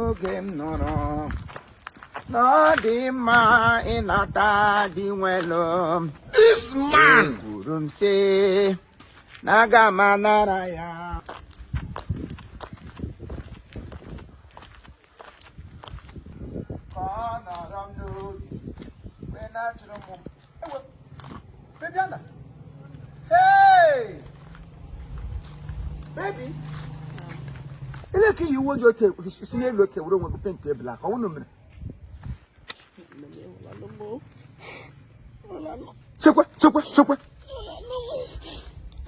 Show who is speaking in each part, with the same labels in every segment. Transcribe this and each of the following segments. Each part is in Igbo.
Speaker 1: Oge m nụrụ na ọ dị mma ịnata Dinwenu.
Speaker 2: This man!
Speaker 1: Ekwuru m sị na aga m anara ya. Ka ọ nọrọ m n'obi wee na-achụrụ m. Ewe, baby Anna. Hey! Baby! Ele ka iyi uwe ojii otu si n'elu otu were onwe gị paint black, ọ wụnụ mere? Chekwe, chekwe, chekwe.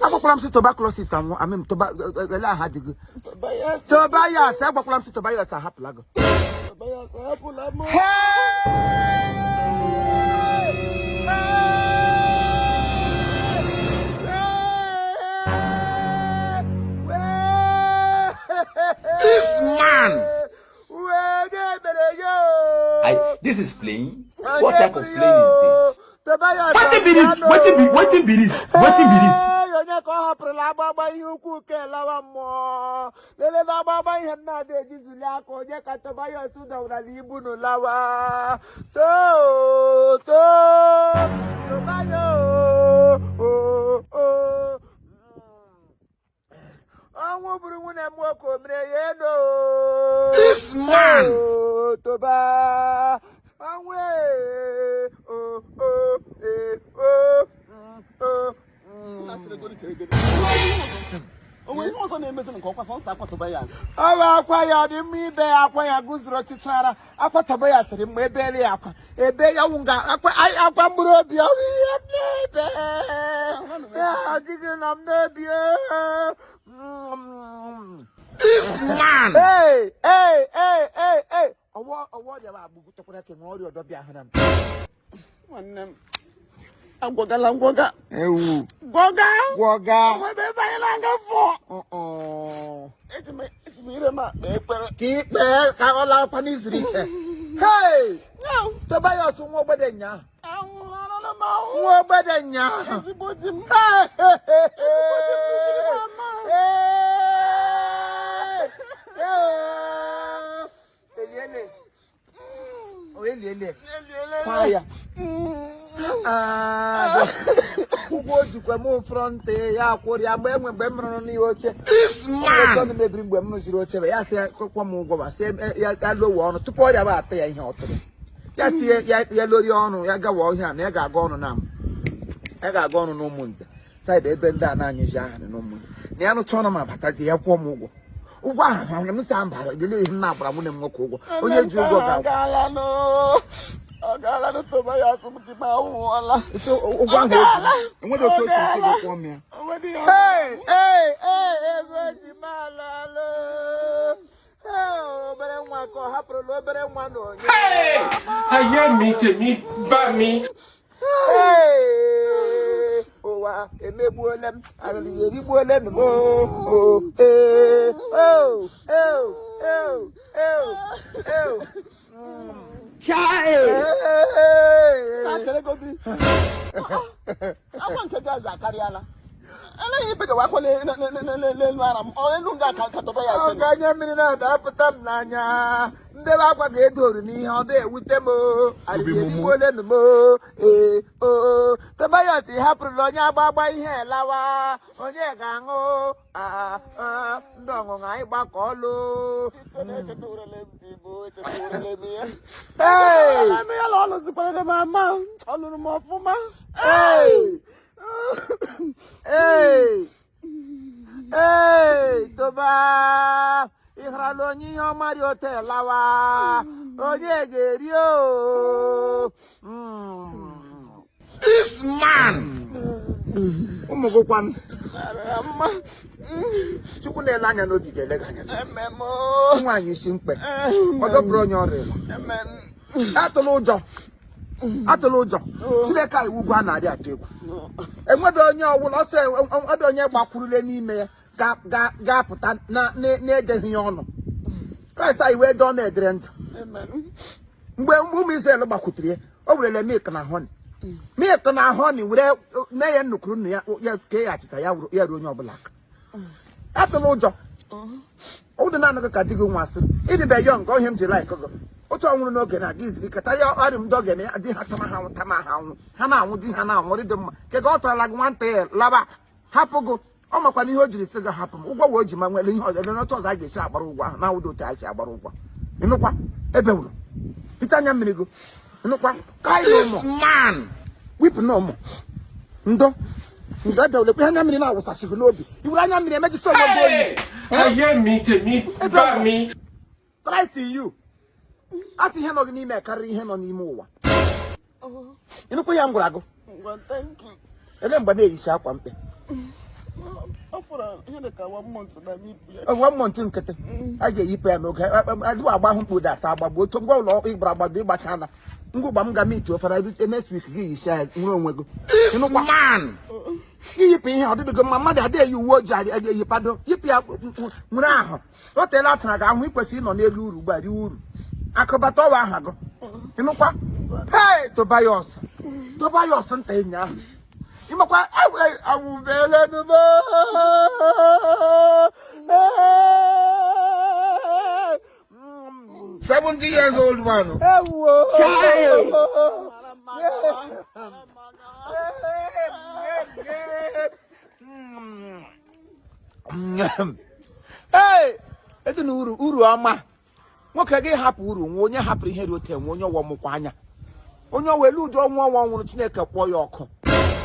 Speaker 1: Agwakwala m sị tuberculosis anwụ, amị m toba ele aha dị gị. Tobias, agwakwala m sị Tobias ahapụla gị.
Speaker 3: Tobias ahapụla m.
Speaker 2: This man!
Speaker 4: This is playing. What type of playing is this?
Speaker 2: Wetin be this? Wetin be wetin be this? Wetin be this?
Speaker 1: Onye ka ọ hapụrụla agbagba ihe ukwu ke lawa mmụọ lele na agbagba ihe m na-ada ejizuli aka onye ka Tobias dọwara ibu nụ lawa too too Tobias o o ọnwụ gburu nwunye m nwoke o mere ya eno.
Speaker 2: This man!
Speaker 1: O, Toba ọnwụ ee, o o ee, o o.
Speaker 3: Nna, cheregodi, cheregodi. O nwere ihe ọzọ na-emezi nke ọkwa sọnsọ akwa Tobias?
Speaker 1: Ọ bụ akwa ya ọ dị mma ibe ya akwa ya guzoro ọchịchara akwa Tobias dị mma ebere ya akwa ebe ya wụ nga akwa akwa mkpụrụ obi ọ bụ ihe m na-ebe ya adịghị na m n'obi.
Speaker 2: This man!
Speaker 1: Ee ee ee ee ee ọwọ ọwọ ọrịa bụ agbụgbụ tọkwara ka enwe ọrịa ọdọ bịa hụ na m.
Speaker 3: Nwanne m, agwọgala ngwọga.
Speaker 1: Ewu.
Speaker 3: Gwọga.
Speaker 1: Gwọga.
Speaker 3: Onwebe ebe anyị na-aga fọ. Eji m ire m akpa ekpere.
Speaker 1: Ka ikpe ka ọ lawakwa n'izuru ike. Hey! Tobias nwa ogbede nyaa.
Speaker 3: Anwụrụla m anwụ.
Speaker 1: Nwa ogbede nyaa.
Speaker 3: Ezigbo di m.
Speaker 1: Hey!
Speaker 3: Ezigbo di m lụziri m ama.
Speaker 1: Eliele. O eliele.
Speaker 3: Eliele.
Speaker 1: Kwa ya. Ah, ụgwọ o jikwa m front ya akwụrụ ya mgbe enwe mgbe m rụrụ n'ihe oche.
Speaker 2: This
Speaker 1: Oche
Speaker 2: man!
Speaker 1: ọnụ mebiri mgbe m rụziri oche ya sị ya kwụọ m ụgwọ ma sị ya ya lowe ọnụ tupu ọrịa bụ ata ya ihe ọ tụrụ. Ya sị ya ya lorie ọnụ ya gawa ọhịa na ya ga-aga ọnụ na ya ga-aga ọnụ n'Ụmụnze side ebe ndị a na-anyụzi aha na n'Ụmụnze na ya rụcha ọnụ ma batazie ya kwụọ m ụgwọ ụgwọ ahụ ahụ m sị mbara lelee ihe m na-agbara nwunye m nwoke ụgwọ onye ji ụgwọ ga-akwụ.
Speaker 3: Ọ gaala. Ọ gaala nụ, Tobias m di m anwụọla.
Speaker 1: So, ụgwọ ahụ o ji enweghị otu o si esi gị kwụọ m ya.
Speaker 3: O nweghị ihe ọ
Speaker 1: Hey, hey, hey, ego eji m alala. Hey, obere nwa ka ọ hapụrụla obere nwa na onye.
Speaker 5: Ayé mi, tèmi bá mi.
Speaker 1: Hey, ụwa emegbuola m arịrị erigbuola m o o ee o o o o o.
Speaker 2: Chai!
Speaker 3: Na cheregodi. Akwa nke gazi akarịala. Eleghị ibe gawa akwa n'elu ara m. Ọ elu nga ka Tobias
Speaker 1: Ọ
Speaker 3: nọ.
Speaker 1: ga anya mmiri na-adapụta m n'anya ndebe akwa ga-edoru n'ihe ọ dị ewute m o arịrị erigbuola m o ee o Tobias ị hapụrụla onye agba agba ihe lawa onye ga-aṅụ ndị ọṅụṅụ anyị gbakọọlụ.
Speaker 3: Echetawurele m di m, echetawurele m ya.
Speaker 1: Hey!
Speaker 3: Echetawurele m ya na ọ lụzikwara m ama. Ọ lụrụ m ọfụma.
Speaker 1: Hey! Hey! Hey! Toba! Ị hụrụla onye ihe ọma dị ote lawa onye ga-eri o.
Speaker 2: This man!
Speaker 1: Ụmụ gị kwanụ?
Speaker 3: Mara mma.
Speaker 1: Chukwu na-ele anya n'obi ga-ele gị anya n'obi.
Speaker 3: Amen o.
Speaker 1: Nwaanyị isi mkpe ọ dọpụrụ onye ọrịa ịla.
Speaker 3: Amen.
Speaker 1: Atụla ụjọ, atụla ụjọ. Chineke a iwu ugwu a na-adị atụ egwu enweghị onye ọbụla ọsọ enweghị onye gbakwurule n'ime ya ga-apụta na-edeghị ya ọnụ. Kraịst anyị wee dọọ na-edere ndụ.
Speaker 3: Amen.
Speaker 1: Mgbe ụmụ Izrel gbakwutere ya o werele milk na honey, milk na honey were mee ya nnukwuru nnu ya ya kee ya achịcha ya ya ruo onye ọbụla aka. Atụla ụjọ. Ọ dị naanị gị ka di gị nwasịrị. Ịdịbe young, ihe m ji like gị. Otu ọ nwụrụ n'oge na-aga iziri ike tarịa ọrịa m dọga eme di ha tama ha anwụ, tama ha anwụ, ha na-anwụ, di ha na-anwụ dị mma. Ke gị ọ tarala gị nwata ya laba, hapụ gị. Ọ makwa na ihe o jiri sị gị hapụ m, ụgwọ wee o ji ma nwere ihe ọzọ n'otu ọzọ a ga-esi agbara ụgwọ ahụ na-awụdo otu a si agbara ụgwọ. Ịnụkwa ebewuru hichaa anya mmiri gị. Ịnụkwa ka anyị ụmụ wipụ na ụmụ ndo ndo ebewuru ekwe anya mmiri na-awụsasị gị n'obi. Iwere anya mmiri emejisi onwe gị oyi.
Speaker 5: Ayé mi tèmi bá mi.
Speaker 1: Christ in you. A sị ihe nọ gị n'ime karịrị ihe nọ n'ime ụwa. Ịnụkwa ya m gwara gị.
Speaker 3: Ngwa, thank you.
Speaker 1: Ele mgbe na-eyichi akwa mkpe.
Speaker 3: Ọ fọrọ ihe dị ka one month na anyị ibu ya.
Speaker 1: One month nkịtị a ga-eyipụ ya n'oge adịghị agba ahụ mkpu dasa agbagbo otu ngwa ụlọ ịgbara agbado ịgbacha na ngwa ụgba m ga meet ofara erute next week gị yicha ya nwere onwe gị. Ịnụkwa iyipụ ihe ọ dịdịgo mma. Mmadụ adịghị eyi uwe ojii adịghị eyipado. Yipụ ya nwere ahụ o teela atara gị ahụ. Ị kwesịrị ịnọ n'elu uru ugbu a riwe uru akụbata ọwa aha gị. Ịnụkwa? Hei, Tobias, Tobias nta enyi ahụ, ịmakwa awụbele nubo.
Speaker 6: 70 years old man.
Speaker 1: Ewuo. Ee, edu na uru uru ọma nwoke gị hapụ uru nwa onye hapụrụ ihe dị otu enwe onye ọwa mụkwa anya onye ọwa elu ụdị ọnwụ ọnwa nwụrụ Chineke kpọọ ya ọkụ.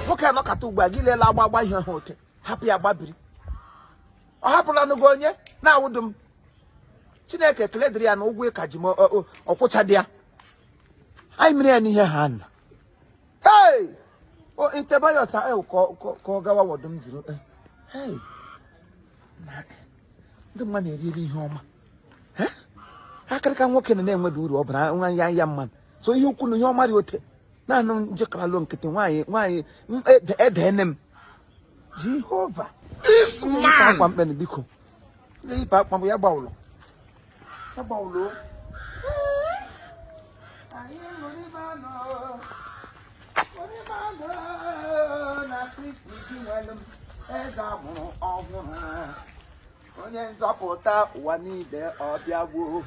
Speaker 1: Nwoke anọkata ugbu a gị lela agba agba ihe ha ote hapụ ya gbabiri. Ọ hapụla nụgo onye na-awụdụ m. Chineke ekele dịrị ya na ụgwọ ịka ji m ọkwụcha dị ya. Anyị mere ya n'ihe ha nna. Hey! O Tobias ka ọ gawa wọdụ m zuru. Hey! Ndị mmadụ na-erieri ihe ọma. Akịrịka nwoke na na-enweghị uru ọ bara nwa ya ya mmanụ. So ihe ukwu na ihe ọma dị ote naanị njekaralụ nkịtị nwaanyị nwaanyị edene m. Jehova.
Speaker 6: This man.
Speaker 1: Akwa mkpeni biko. Yipụ akwa ya gba ụlọ. Ya gba ụlọ. Anyị ṅụrụ ibe na Kristi ji nwere m, eze amụrụ ọhụrụ, onye nzọpụta ụwa niile ọ bịagwo.